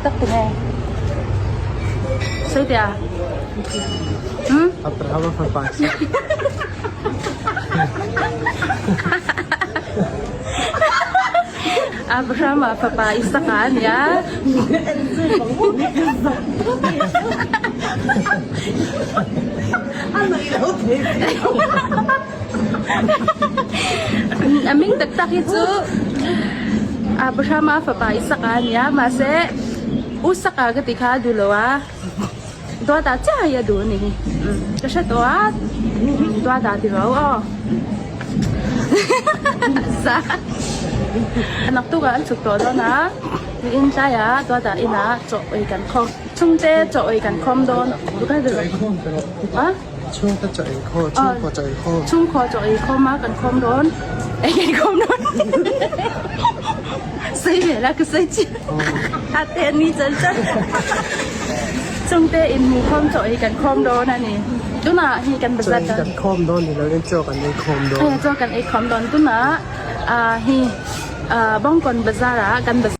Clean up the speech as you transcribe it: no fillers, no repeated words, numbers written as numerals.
tak tunge? Sawi teh a. Hmm? Abrahama fapa Isaka. Abrahama fapa Isaka a nia. A hming tak tak hi chu Abrahama fapa Isaka a nia mahse U Saka ka ti kha a duh lo a Duata chiah hi a duh a ni hi ka hre tawh a Duata ti ro aw za naktukah an chhuk tawh dawn a in tlaiah Duata inah chaw ei kan khawm chhungte chaw ei kan khawm dawn a. Chhungte chaw ei khawm, chhungkua chaw ei khawm. Chhungkua chaw ei khawm a kan khawm dawn, ei kan khawm dawn. Sawi ve la ka sawi chiah. A te ni chan chan. Chhungte inhmu khawm chaw ei kan khawm dawn a ni. Tunah hi kan bazar Chaw ei kan khawm dawn ni lovin chaw kan ei khawm dawn. Chaw kan ei khawm dawn. Tunah hi Bawngkawn bazar ah kan bazar.